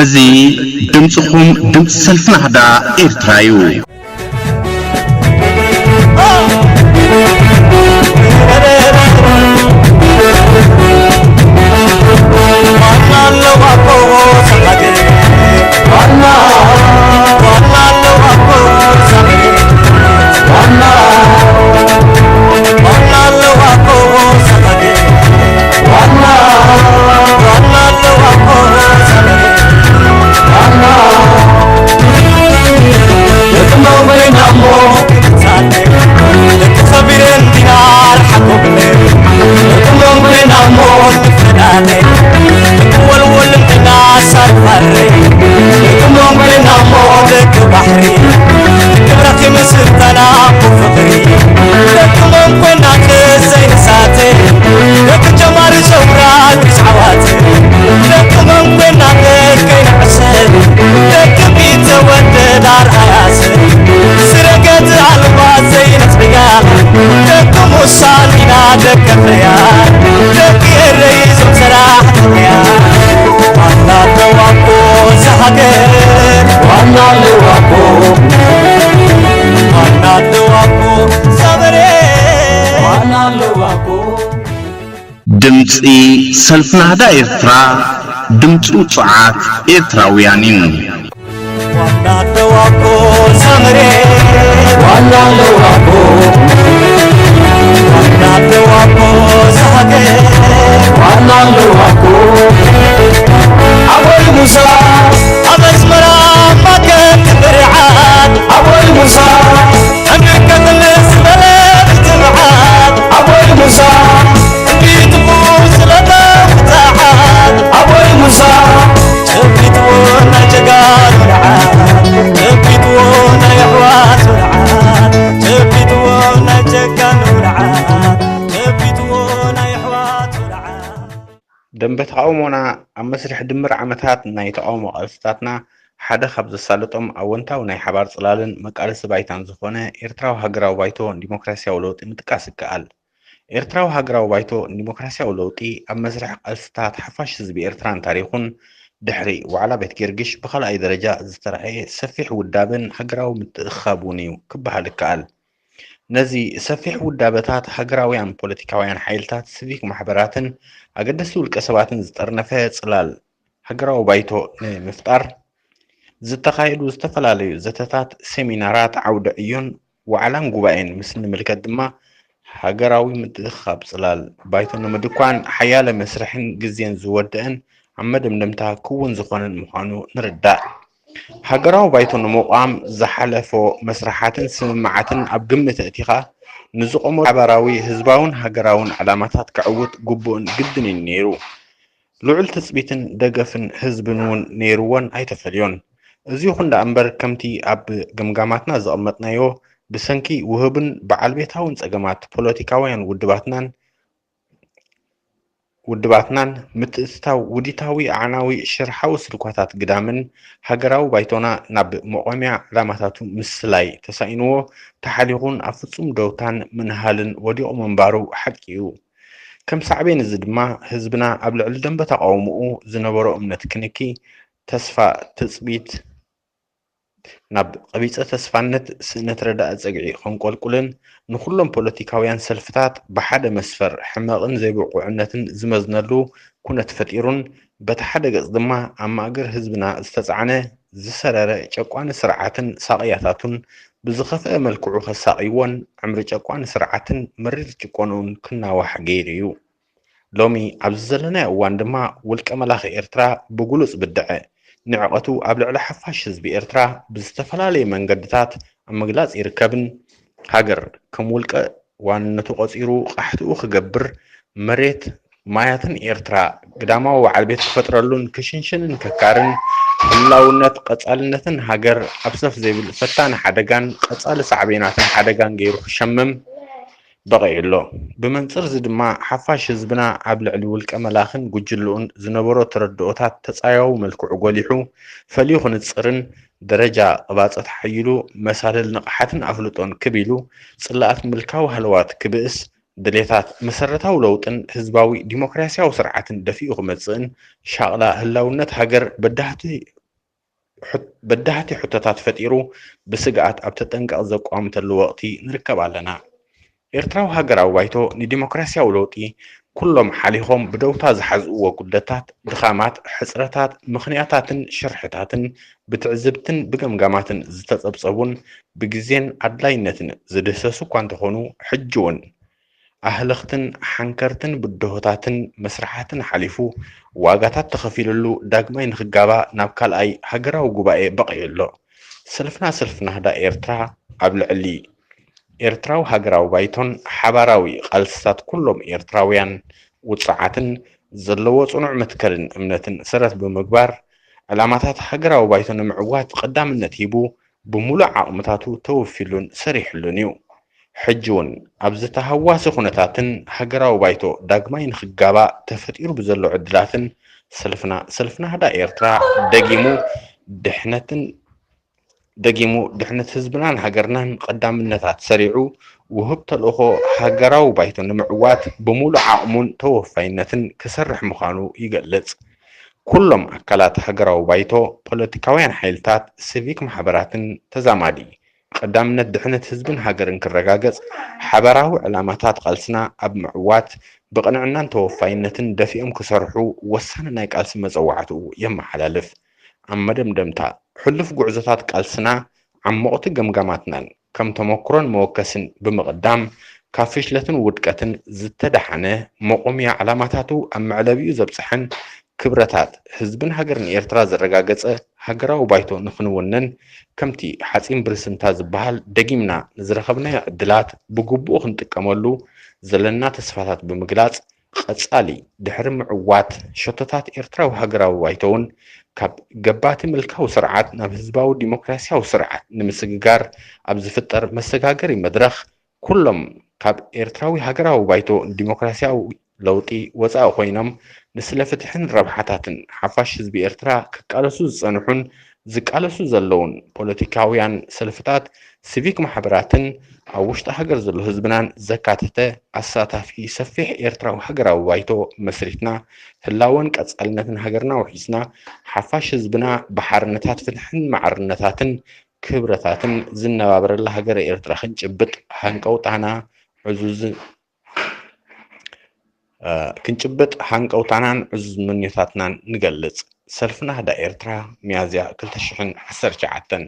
እዚ ድምፅኹም፣ ድምፂ ሰልፊ ናህዳ ኤርትራ እዩ። ድምፂ ሰልፊ ናህዳ ኤርትራ፣ ድምፂ ውፁዓት ኤርትራውያን እዩ። ደንበ ተቓውሞና ኣብ መስርሕ ድምር ዓመታት ናይ ተቓውሞ ቃልስታትና ሓደ ካብ ዘሳለጦም ኣወንታዊ ናይ ሓባር ጽላልን መቃለሲ ባይታን ዝኾነ ኤርትራዊ ሃገራዊ ባይቶ ንዲሞክራሲያዊ ለውጢ ምጥቃስ ይከኣል። ኤርትራዊ ሃገራዊ ባይቶ ንዲሞክራሲያዊ ለውጢ ኣብ መስርሕ ቃልስታት ሓፋሽ ህዝቢ ኤርትራን ታሪኹን ድሕሪ ዋዕላ ቤት ጊዮርጊሽ ብኻልኣይ ደረጃ ዝተራእየ ሰፊሕ ውዳበን ሃገራዊ ምትእኽኻብ እውን እዩ ክበሃል ይከኣል። ነዚ ሰፊሕ ውዳበታት ሃገራውያን ፖለቲካውያን ሓይልታት፣ ሲቪክ ማሕበራትን ኣገደስቲ ውልቀ ሰባትን ዝጠርነፈ ጽላል ሃገራዊ ባይቶ ንምፍጣር ዝተኻየዱ ዝተፈላለዩ ዘተታት፣ ሴሚናራት፣ ዓውደ ዕዮን ዋዕላን ጉባኤን ምስ ንምልከት ድማ፣ ሃገራዊ ምትእኽኻብ ጽላል ባይቶ ንምድኳን ሓያለ መስርሕን ግዜን ዝወደአን ኣብ መደምደምታ ክውን ዝኾነን ምዃኑ ንርዳእ። ሃገራዊ ባይቶ ንምቋም ዝሓለፎ መስርሓትን ስምምዓትን ኣብ ግምት ኣእቲኻ፣ ንዝቖሞ ሓባራዊ ህዝባውን ሃገራውን ዕላማታት ከዕውት ግቡእን ግድን እዩ ነይሩ። ልዑል ትጽቢትን ደገፍን ህዝብን እውን ነይርዎን ኣይተፈልዮን። እዚ ይኹን ደኣ እምበር፣ ከምቲ ኣብ ግምጋማትና ዘቐመጥናዮ፣ ብሰንኪ ውሁብን በዓል ቤታውን ጸገማት ፖለቲካውያን ውድባትናን ውድባትናን ምትእትታው ውዲታዊ ኣዕናዊ ሽርሓዊ ስልኳታት ግዳምን፣ ሃገራዊ ባይቶና ናብ መቖሚያ ዕላማታቱ ምስላይ ተሳኢንዎ፣ ተሓሊኹን ኣብ ፍጹም ደውታን ምንሃልን ወዲቑ ምንባሩ ሓቂ እዩ። ከም ሳዕቤን እዚ ድማ፣ ህዝብና ኣብ ልዕሊ ደንበ ተቓውሞኡ ዝነበሮ እምነት ክንኪ፣ ተስፋ፣ ትጽቢት፣ ናብ ቀቢጸ ተስፋነት፣ ስእነት ረዳኢ ጸግዒ ከንቆልቁልን፣ ንኹሎም ፖለቲካውያን ሰልፍታት ብሓደ መስፈር ሕመቕን ዘይብቑዕነትን ዝመዝነሉ ኩነት ፈጢሩን፣ በቲ ሓደ ገጽ ድማ ኣብ ማእገር ህዝብና ዝተጻዕነ ዝሰረረ ጨቋኒ ስርዓትን ሳቕያታቱን ብዝኸፍአ መልክዑ ከሳቕይዎን፣ ዕምሪ ጨቋኒ ስርዓትን መሪር ጭቆንኡን ክናዋሕ ገይሩ እዩ። ሎሚ ኣብዚ ዘለናዮ እዋን ድማ ውልቀ መላኺ ኤርትራ ብግሉጽ ብድዐ ንዕቐቱ ኣብ ልዕሊ ሓፋሽ ህዝቢ ኤርትራ ብዝተፈላለየ መንገድታት ኣብ ምግላጽ ይርከብን፣ ሃገር ከም ውልቀ ዋንነቱ ቆጺሩ ቃሕትኡ ክገብር፣ መሬት ማያትን ኤርትራ ግዳማዊ በዓል ቤት ክፈጥረሉን ክሽንሽንን ከካርን፣ ህላውነት ቀጻልነትን ሃገር ኣብ ሰፍ ዘይብል ፈታኒ ሓደጋን ቀጻሊ ሳዕቤናትን ሓደጋን ገይሩ ክሸምም በቒዑ ኣሎ። ብመንጽር እዚ ድማ ሓፋሽ ህዝብና ኣብ ልዕሊ ውልቀ መላኽን ጉጅልኡን ዝነበሮ ተረድኦታት ተጻያዊ መልክዑ ጎሊሑ፣ ፈልዩ ክንጽርን ደረጃ ቅባጸ ተሓይሉ መሳልል ንቕሓትን ኣፍልጦን ክብ ኢሉ ጽላኣት ምልካዊ ሃለዋት ክብእስ ድሌታት መሰረታዊ ለውጥን ህዝባዊ ዲሞክራሲያዊ ስርዓትን ደፊኡ ክመጽእን ሻቕላ ህላውነት ሃገር በዳህቲ በዳህቲ ሕቶታት ፈጢሩ ብስግኣት ኣብ ተጠንቀቕ ዘቋምተሉ ወቕቲ ንርከብ ኣለና። ኤርትራዊ ሃገራዊ ባይቶ ንዲሞክራሲያዊ ለውጢ ኩሎም ሓሊኾም ብደውታ ዝሓዝእዎ ጉድለታት፣ ድኻማት፣ ሕጽረታት፣ ምኽንያታትን ሽርሕታትን ብትዕዝብትን ብገምጋማትን ዝተጸብጸቡን ብግዜን ኣድላይነትን ዝድህሰሱ እኳ እንተኾኑ፣ ሕጂ እውን ኣህለኽትን ሓንከርትን ብድሆታትን መስርሓትን ሓሊፉ ዋጋታት ተኸፊልሉ ዳግማይ ንኽጋባእ ናብ ካልኣይ ሃገራዊ ጉባኤ በቒዑ ኣሎ። ሰልፍና ሰልፊ ናህዳ ኤርትራ ኣብ ልዕሊ ኤርትራዊ ሃገራዊ ባይቶን ሓባራዊ ቃልስታት ኩሎም ኤርትራውያን ውጽዓትን ዘለዎ ጽኑዕ መትከልን እምነትን ሰረት ብምግባር ዕላማታት ሃገራዊ ባይቶ ንምዕዋት ቀዳምነት ሂቡ ብምሉእ ዓቕምታቱ ተወፊሉን ሰሪሕሉን እዩ። ሕጂ እውን ኣብዚ ተሃዋሲ ኩነታትን ሃገራዊ ባይቶ ዳግማይ ንኽጋባእ ተፈጢሩ ብዘሎ ዕድላትን ሰልፍና ሰልፍና ህዳ ኤርትራ ደጊሙ ድሕነትን ደጊሙ ድሕነት ህዝብናን ሃገርናን ቀዳምነታት ሰሪዑ ውህብ ተልእኾ ሃገራዊ ባይቶ ንምዕዋት ብምሉእ ዓቕሙን ተወፋይነትን ክሰርሕ ምዃኑ ይገልጽ። ኩሎም ኣካላት ሃገራዊ ባይቶ፣ ፖለቲካውያን ሓይልታት፣ ሲቪክ ማሕበራትን ተዛማዲ ቀዳምነት ድሕነት ህዝብን ሃገርን ክረጋገጽ ሓበራዊ ዕላማታት ቃልስና ኣብ ምዕዋት ብቕንዕናን ተወፋይነትን ደፊኦም ክሰርሑ ወሳኒ ናይ ቃልሲ መጸዋዕትኡ የመሓላልፍ። ኣብ መደምደምታ፣ ሕሉፍ ጉዕዞታት ቃልስና ዓሞቕቲ ገምጋማትናን ከም ተመክሮን መወከስን ብምቕዳም፣ ካብ ፍሽለትን ውድቀትን ዝተደሓነ መቆምያ ዕላማታቱ ኣብ መዕለቢኡ ዘብጽሐን ክብረታት ህዝብን ሃገርን ኤርትራ ዘረጋገጸ ሃገራዊ ባይቶ ንኽንውንን፣ ከምቲ ሓጺን ብርስንታ ዝበሃል ደጊምና ንዝረኸብናዮ ዕድላት ብግቡእ ክንጥቀመሉ ዘለና ተስፋታት ብምግላጽ፣ ቀጻሊ ድሕሪ ምዕዋት ሸቶታት ኤርትራዊ ሃገራዊ ባይቶ እውን ካብ ገባቲ ምልካዊ ስርዓት ናብ ህዝባዊ ዲሞክራሲያዊ ስርዓት ንምስግጋር ኣብ ዝፍጠር መሰጋገሪ መድረኽ ኩሎም ካብ ኤርትራዊ ሃገራዊ ባይቶ ንዲሞክራሲያዊ ለውጢ ወጻኢ ኮይኖም ንስለ ፍትሕን ረብሓታትን ሓፋሽ ህዝቢ ኤርትራ ክቃለሱ ዝጸንሑን ዝቃለሱ ዘለውን ፖለቲካውያን ሰልፍታት፣ ሲቪክ ማሕበራትን ኣብ ውሽጢ ሃገር ዘሎ ህዝብናን ዘካተተ ኣሳታፊ ሰፊሕ ኤርትራዊ ሃገራዊ ባይቶ መስሪትና ህላወን ቀጻልነትን ሃገርና ውሒስና ሓፋሽ ህዝብና ብሓርነታት ፍትሕን ማዕርነታትን ክብረታትን ዝነባበረላ ሃገረ ኤርትራ ክንጭብጥ ሃንቀውታና ዕዙዝ ክንጭብጥ ሃንቀውታናን ዕዙዝ ምንዮታትናን ንገልጽ። ሰልፍና ህዳ ኤርትራ፣ ሚያዝያ ክልተ ሽሕን ዓሰርተ ትሽዓተን።